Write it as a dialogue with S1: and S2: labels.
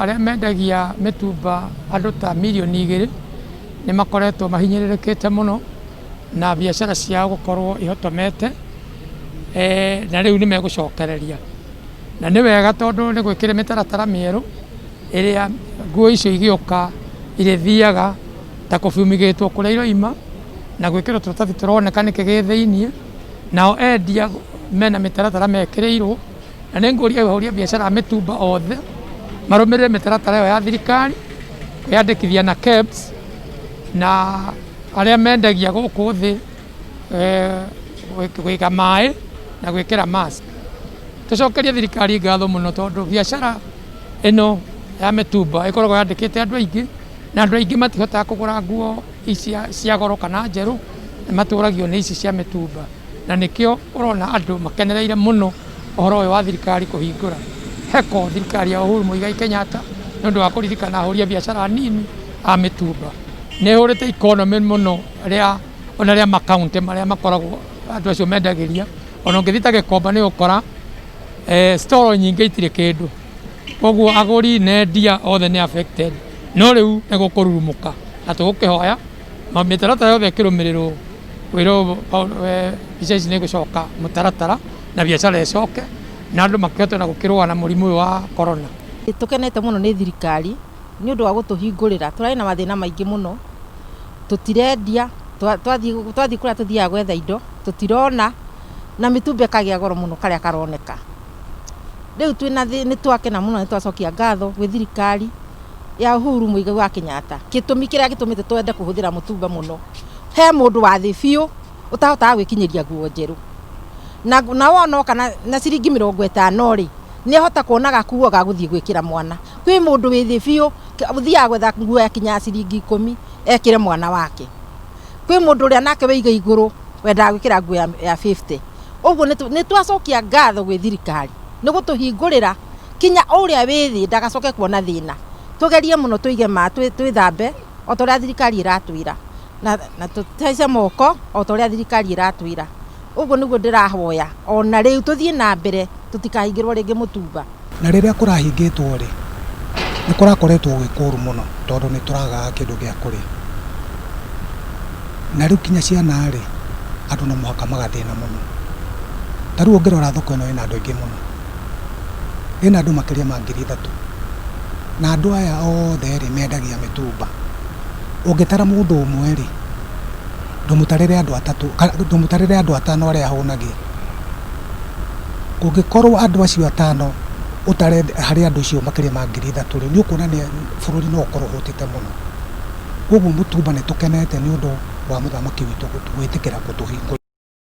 S1: Arĩa mendagia mĩtumba andũ ta mirioni 2 nĩ makoretwo mahinyĩrĩrĩkĩte mũno na biacara ciao gũkorwo ihotomete, na rĩu nĩ megũcokereria. Na nĩ wega tondũ nĩ gwĩkĩre mĩtaratara mĩerũ ĩrĩa nguo icio igĩũka irĩthiaga ta kũbumigĩtwo kũrĩa iroima na gwĩkĩrwo tũratathi tũroneka nĩkĩ gĩ thĩiniĩ, nao endia mena mĩtaratara mekĩrĩirwo. Na nĩ ngũria ahũri a biacara a mĩtumba othe marũmĩrĩre mĩtaratara ĩyo ya thirikari kwĩyandĩkithia na KEBS, na arĩa mendagia gũkũ thĩ kũiga maĩ na gwĩkĩra mask. Tũcokerie thirikari ngatho mũno tondũ biacara ĩno ya mĩtumba ĩkoragwo yandĩkĩte andũ aingĩ, na andũ aingĩ matihotaga kũgũra nguo ici cia goro kana njerũ, matũragio nĩ ici cia mĩtumba. Na nĩkĩo ũrona andũ makenereire mũno ũhoro ũyũ wa thirikari kũhingũra. Heko thirikari ya Uhuru Muigai Kenyatta nĩ ũndũ wa kũririkana ahũri a biacara anini a mĩtumba. Nĩ ĩhũrĩte economy mũno rĩa ona rĩa makaũntĩ marĩa makoragwo andũ acio mendagĩria. Ona ũngĩthiĩ ta Gĩkomba nĩ ũgũkora stall nyingĩ itirĩ kĩndũ. Koguo agũri na endia othe nĩ affected. No rĩu nĩ gũkũrurumũka na tũgũkĩhoya mĩtaratara yothe ĩkĩrũmĩrĩrwo, wĩra ũyũ, mbica ici nĩ igũcoka mũtaratara na biacara ĩcoke na andũ makĩhote ona gũkĩrũa na mũrimũ ũyũ wa corona.
S2: Nĩ tũkenete mũno nĩ thirikari nĩ ũndũ wa gũtũhingũrĩra. Tũrarĩ na mathĩna maingĩ mũno, tũtirendia, twathiĩ kũrĩa tũthiaga gwetha indo tũtirona, na mĩtumba ĩkagĩa goro mũno karĩa karoneka. Rĩu twĩna nĩ twakena mũno, nĩ twacokia ngatho gwĩ thirikari ya Uhuru Muigai wa Kenyatta. Gĩtũmi kĩrĩa gĩtũmĩte twende kũhũthĩra mũtumba mũno, he mũndũ wa thĩ biũ ũtahotaga gwĩkinyĩria nguo njerũ, na wona oka na ciringi 50 rĩ, nĩ ahota kuona gakuo ga gũthiĩ gwĩkĩra mwana. Kwĩ mũndũ wĩ thĩ biũ ũthiaga gwetha nguo ya kinya ciringi 10 ekĩre mwana wake. Kwĩ mũndũ ũrĩa nake wĩ igũrũ wendaga gwĩkĩra nguo ya 50. Ũguo nĩ twacokia ngatho gwĩ thirikari nĩ gũtũhingũrĩra kinya ũrĩa wĩ thĩ ndagacoke kuona thĩna. Tũgerie mũno tũige ma twĩthambe o ta ũrĩa thirikari ĩratwĩra, na tũtece moko o ta ũrĩa thirikari ĩratwĩra. Ũguo nĩguo ndĩrahoya ona rĩu tũthiĩ na mbere, tũtikahingĩrwo rĩngĩ mũtumba.
S3: Na rĩrĩa kũrahingĩtwo rĩ, nĩ kũrakoretwo gwĩ kũũru mũno tondũ nĩ tũragaga kĩndũ gĩa kũrĩa. Na rĩu kinya ciana rĩ, andũ no mũhaka magathĩna mũno. Ta rĩu ũngĩrora thoko ĩno ĩna andũ aingĩ mũno. Ĩna andũ makĩria ma 3,000. Na andũ aya othe rĩ, mendagia mĩtumba. Ũngĩtara mũndũ ũmwe rĩ, ndũmũtarĩre andũ atatũ, ndũmũtarĩre andũ atano arĩa ahũnagia. Kũngĩkorwo andũ acio atano ũtare harĩ andũ acio makĩria ma 3,000 rĩ, nĩ ũkuona nĩ bũrũri no ũkorwo ũhũtĩte mũno. Koguo mũtumba nĩ tũkenete nĩ ũndũ wa mũthamaki witũ gwĩtĩkĩra gũtũhingũrĩra.